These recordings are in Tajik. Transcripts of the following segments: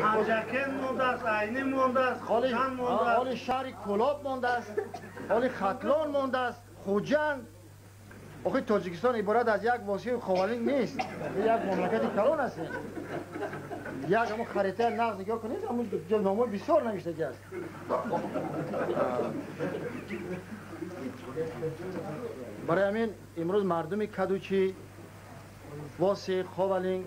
Панҷакент мондааст, Айнӣ мондааст, Хуҷанд мондааст. Ҳоли шаҳри Кӯлоб мондааст, ҳоли Хатлон мондааст, Хуҷанд. Охи Тоҷикистон иборат аз як Восеъу Ховалинг нест. Як мамлакати калон аст. Як ҳамон харитаи нағз нигоҳ кунед, ҳамон номҳои бисёр навиштагӣ аст. Барои ҳамин имрӯз мардуми Кадучи, Восеъ, Ховалинг,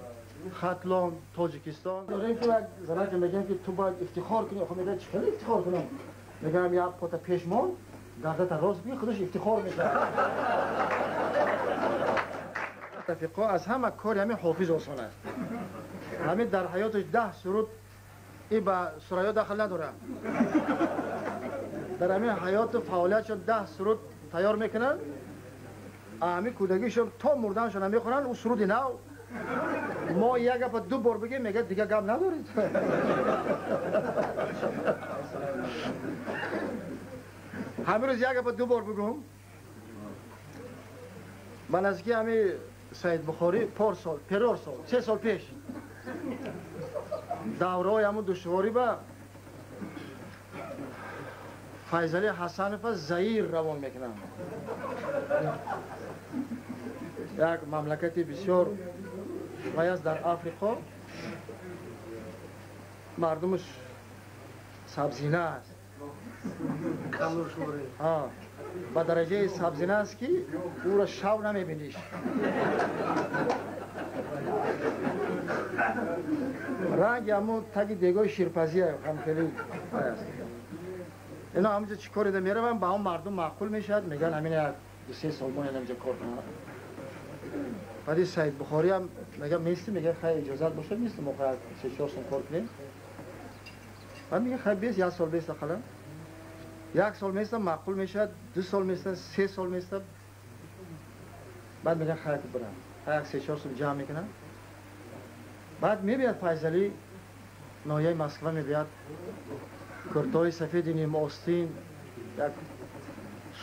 Хатлон, Тоҷикистон. Мегӯем ки як занаке мегӯем ки ту бояд ифтихор кунӣ. Охо мегӯяд чӣ хеле ифтихор кунам? Мегӯям як пота пешмон, гардата рост бигир, худаш ифтихор мекунад. Рафиқо, аз ҳама кори ҳамин ҳофиз осон аст. Ҳамин дар ҳаёташ 10 суруд и ба сурайё дахл надорад. Дар ҳамин ҳаёту фаъолиятшон 10 суруд тайёр мекунанд, ҳамин кӯдагишон то мурданшон мехонанд, ӯ суруди нав. Мо як гапа ду бор бигем, мегӯяд дигар гап надоред. Ҳамин рӯз як гапа ду бор бигӯм. Ба наздики ҳамин Саид Бухорӣ пор сол, перор сол, 3 сол пеш давраҳои ҳамун душворӣ ба Файзали Ҳасанова Заир равон мекунанд. Як мамлакати бисёр вай аст дар Африқо, мардумаш сабзина аст. Ба дараҷаи сабзина аст ки ӯро шав намебиниш. Ранги ҳамун таги дегои ширпазия ҳам хеле вай аст. Ино ҳаминҷо чӣ коре мераванд, ба он мардум маъқул мешавад, мегӯянд ҳамин як 2-3 сол мо инҷо кор кунем. Баъди Саид Бухорӣ ҳам мегӯяд мести, мегӯяд хай иҷозат бошад, мести мо хай 3-4 сол кор кунем. Баъд мегӯяд хай бес, 1 сол бес ақаллан. 1 сол места маъқул мешавад, 2 сол места, 3 сол места. Баъд мегӯяд хай бирам. Хай 3-4 сол ҷамъ мекунам. Баъд мебияд Файзалӣ ноҳияи Москва мебияд, куртои сафеди нимостин, як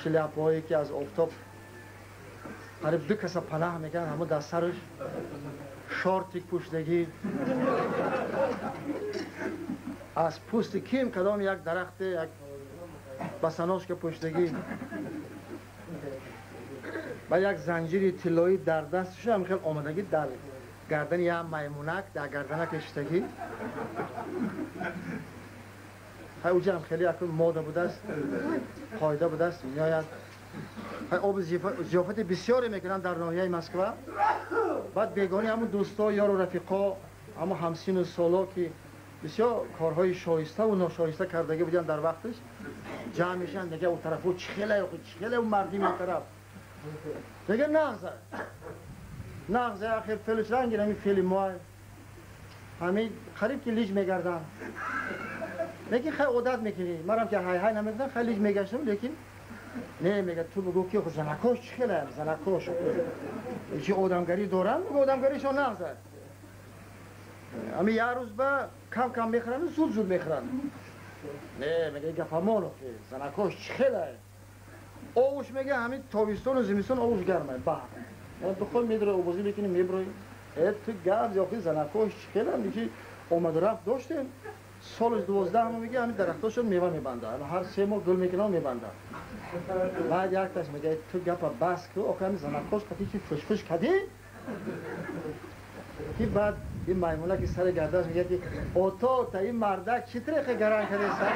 шляпҳое ки аз офтоб қариб 2 каса панаҳ мекунанд, ҳамон дар сараш шортик пӯшидагӣ, аз пӯсти ким кадом як дарахте як басаношка пӯшидагӣ ва як занҷири тиллоӣ дар дасташ ҳам хел омадагӣ дар гардани як маймунак дар гарданак шиштагӣ. Хай уҷа ҳам хеле акун мода будааст, қоида будааст, меояд. Хай об зиёфати бисёре мекунанд дар ноҳияи Москва. Баъд бегонӣ ҳамун дӯсто, ёру рафиқо, ҳамун ҳамсину соло ки бисёр корҳои шоиставу ношоиста кардагӣ буданд дар вақташ, ҷамъ мешаванд, мегӯяд он тарафо чӣ хеле, чӣ хеле он мардими он тараф. Мегӯяд нағза. Нағза, ахир фелиш ранги ҳамин фели мо. Ҳамин қариб ки лиҷ мегарданд. Лекин хай одат мекунӣ. Марам ки ҳай-ҳай намекунам, хай лиҷ мегаштам, лекин не, мегӯяд ту бигӯ ки занакош чӣ хеле, занакош. Чӣ одамгарӣ доранд, бигӯ одамгаришон нағза. Ҳамин як рӯз ба кам-кам мехӯранд, зуд-зуд мехӯранд. Не, мегӯяд гапамон охи, занакош чӣ хеле. Овуш мегӯяд ҳамин тобистону зимистон овуш гармай, баҳр. Бихой медрои обозӣ мекунӣ, меброи. Э ту гап охи занакош чӣ хеле, ки омаду рафт доштем. Солаш 12 моҳ мегӯяд ҳамин дарахтошон мева мебандад, ҳар 3 моҳ гул мекунад мебандад. Баъд якташ мегӯяд ту гапа бас ку, охи ҳамин занакош қати чи фушфуш кардӣ? Ки баъд ин маймуна ки сари гардаш мегӯяд ки ото та ин мардак чӣ трехе гаран кардеса?